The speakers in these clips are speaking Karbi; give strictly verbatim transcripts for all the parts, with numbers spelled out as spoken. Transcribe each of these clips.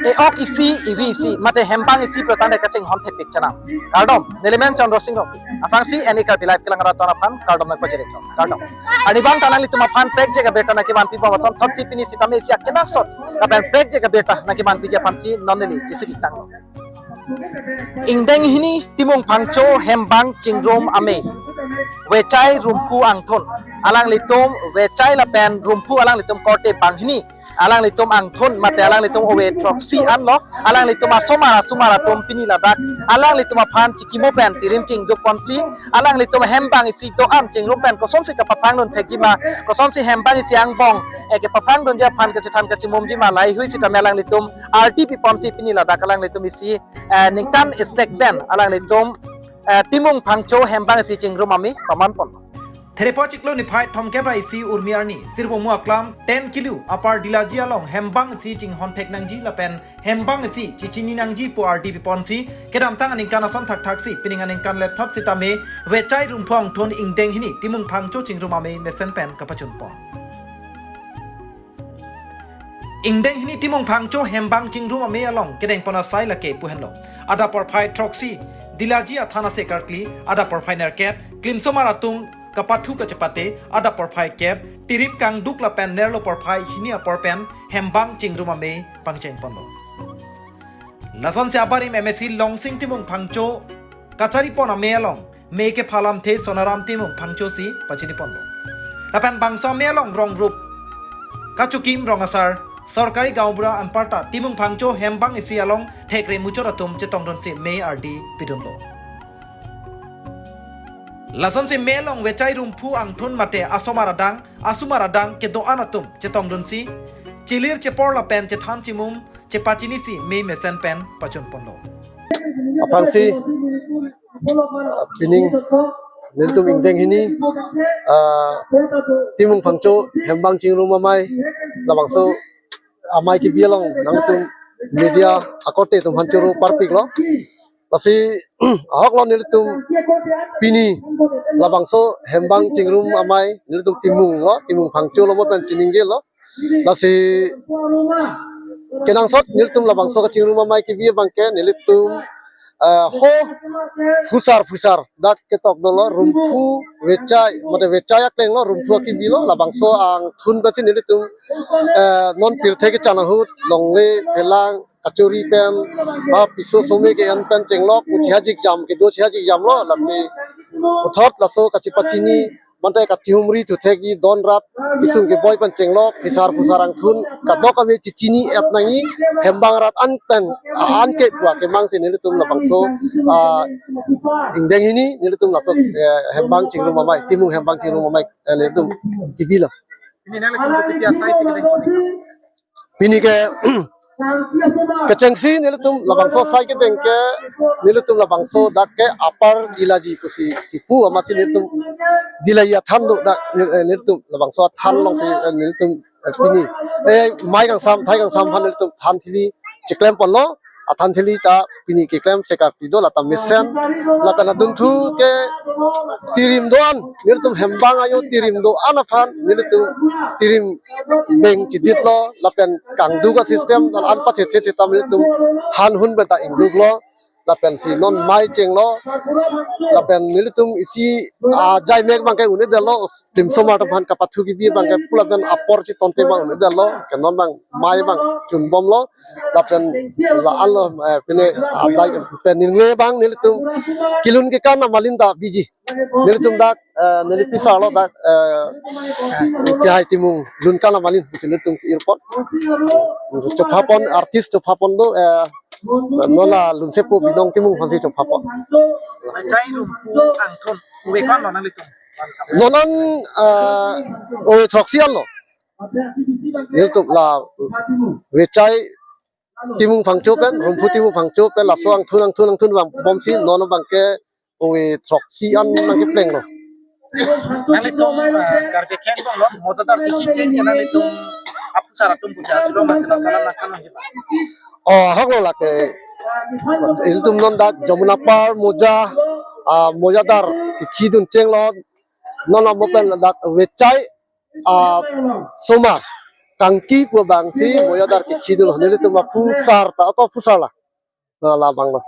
E-ok isi, ivi isi, mate hembang isi pratang de kachinghon thepik chanam. Kardom, nelimen Chandra Singh Rongpi. Aphrangsi N A Karbi Live kelang raton aphan kardom nangpachiriklo. Kardom. Arnivang ta nanglitum aphan prekjak abirta nangkevanpi bom ason thotsi pini sitame isi akenangsot lapen prekjak abirta nangkevanpiji aphansi non neli chesik tanglo. Ingdeng hini Timung Phangcho hembang chingrum amei Vechai Rumphu Angthun. Alanglitum Vechai lapen Rumphu alanglitum korte banghini. Alanglitum angthun mate alanglitum ove throksi anlo. Alanglitum asomar asomar atum pini ladak alanglitum aphan chikimo pen tirim chingduk ponsi alanglitum hembang isi do-an chingrum pen kosonsi kapaphrang dun thekji ma, kosonsi hembang isi angbong eh, kepaphrang dunji aphan kachethan kachimumji ma, laheihui sitame alanglitum ardi pi ponsi pini ladak alanglitum isi eh, ningkan isek pen alanglitum eh, Timung Phangcho hembang isi chingrum amei paman pon. Therepo chiklo niphai thomkep ra isi urmi arni, Sirvomu aklam ten kilo apar Dilaji along hembang isi chinghon thek nangji lapen hembang isi chichini nangji pu ardi pi ponsi kedamtang aningkan ason thakthak si pining aningkan lethot sitame Vechai Rumphu Angthun ingdeng hini Timung Phangcho chingrum amei mesen pen kapachun pon. Ingdeng hini Timung Phangcho hembang chingrum amei along kedeng pon asai lake pu henlo. Adap porphai throksi, Dilaji athan ase karkli, adap porphai nerkep, klimsomar atum kapathu kachepate, adap porphai kep, tirim kangduk lapen nerlo porphai hini apor pen hembang chingrum amei pangcheng ponlo. Lasonsi abarim M A C Longsing Timung Phangcho kachari pon amei along mei kepha lamthe Sonaram Timung Phangcho si pachini ponlo. Lapen bangso amei along rong rup kachokim rong asar sorkari gaonbura anparta Timung Phangcho hembang isi along thekre muchot atum chetongdunsi mei ardi pidunlo. Lasonsi mei along Vechai Rumphu Angthun mate asomar adang asomar adang kedo-an atum chetongdunsi chelir chepor lapen chethan chimum chepachinisi mei mesen pen pachun ponlo. Aphrangsi, ah, pining nelitum ingdeng hini, ah, Timung Phangcho hembang chingrum amei labangso amei kebi along nangtum media akorte atum aphan choro parpiklo. Lasi ahoklo nelitum pini labangso hembang chingrum amei nelitum Timung lo, Timung Phangcho lo mo pen chiningjelo. Lasi kenangsot nelitum labangso kachingrum amei kebi abangke nelitum eh, ho phusar phusar dak ketok dolo Rumphu Vechai mate Vechai akleng lo Rumphu akebi lo labangso angthun pensi nelitum eh, non pirthe kechan ahut longle phelang kachori pen ba piso some ke-en pen chenglok uchi hajik jam kedo si hajik jam lo lasi puthot laso kachepachini mante kachihumri thuthekji don rap kisung keboi pen chenglok phisar phusar angthun kadokave chichini et nangji hembang rat an pen an ke dua kemang si nelitum labangso ah, ingdeng hini nelitum laso eh, hembang chingrum amei Timung hembang chingrum amei eh, nelitum kebi lo. Ini nang lekung kepi asai si kedeng pon. Pini ke kechengsi nelitum labangso asai kedeng ke nelitum labangso dak ke Upper Dilaji pusi kipu amatsi nelitum Dilaji athan do dak nel- eh, nelitum labangso athan alongsi eh, nelitum eh, pini eh mai kangsam thai kangsam aphan nelitum than thili chiklem ponlo athan thili ta pini keklem sekar pido lata mesen lapen adunthu ke tirim do-an nelitum hembang ayo tirim do-an aphan nelitum tirim beng chiditlo lapen kangduk asystem dan an pathethe seta nelitum han hun benta ingduklo lapen si non mai chenglo lapen nelitum isi ajai mek abangke un-edetlo klimsomar atum aphan kapathu kebi abangke pu lapen apor chitonte abang un-edetlo ke non abang mai abang chunbomlo lapen la-an lo eh, pine adai pen ningle abang nelitum kelun kekan amalin ta biji nelitum dak eh, neli pisa lo dak eh, kehai Timung lun kan amalin si nelitum ke-ir pon chopha pon artist chopha pon do eh, non la lunsepo Binong Timung aphansi chopha pon. Vechai Rumphu Angthun ove ko-an lo nanglitum? Non an eh, ove throksi an lo. Nelitum la Vechai Timung Phangcho pen, Rumphu Timung Phangcho pen, laso angthun angthun angthun abang bomsi non abangke ove throksi an nangkeplenglo. Nanglitum eh, Karbi akhei angbong lo, mojadar kekicheng ke nanglitum aphusar atum pusi achulong ma chila salam nangkan nangji ba. Oh, ahoklo lake. Ilitum non dak Jamunapar moja, ah, mojadar kekhidun chenglo. Non amo pen dak Vechai ah, somar tangki pu abang si Moya Dar kechidun lo, nelitum aphu sar ta, apa aphu sar la. Na labang lo.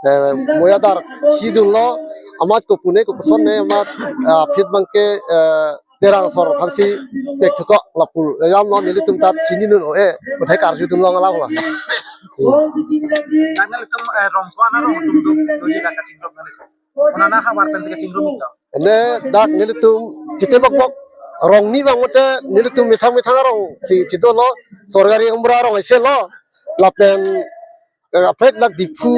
Eh, Moya Dar chidun lo, amat kopune kopuson ne, amat, ah, aphi abang ke, eh, Terang asor aphan si pek thuko lapu. Yam lo nelitum ta chininun o-e, kothai karjudun lo ngalam lo. Dak nelitum, eh, rong ko-an arong atum do, doji dak kachingrum nelitum. Konat havar pen kachingrum iklo? Ene dak nelitum chitebokbok rong ni abang mate nelitum methang methang arong si chido lo, sorkari gaonbura arong isi lo, lapen, eh, kaprek dak Diphu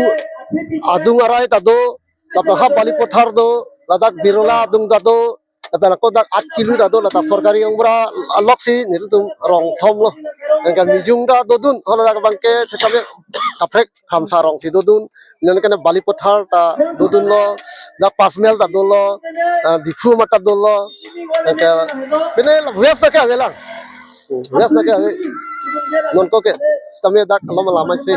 adung arai ta do, lapen ha Balipathar do, ladak Birola adung ta do, lapen ako dak Aat Kilu ta do, ladak sorkari gaonbura alok si nelitum rong thom lo. Anke Mijung ta dodun, haladak abang ke sitame kaprek Kramsa arong si dodun, nang kena Balipathar ta dodun lo, dak Panchmahal ta do lo, ah, Diphu amat ta do lo, anke pine la West ta ke ave lang. Hmm, West ta ke ave. Non ko ke, sitame dak alom alam isi.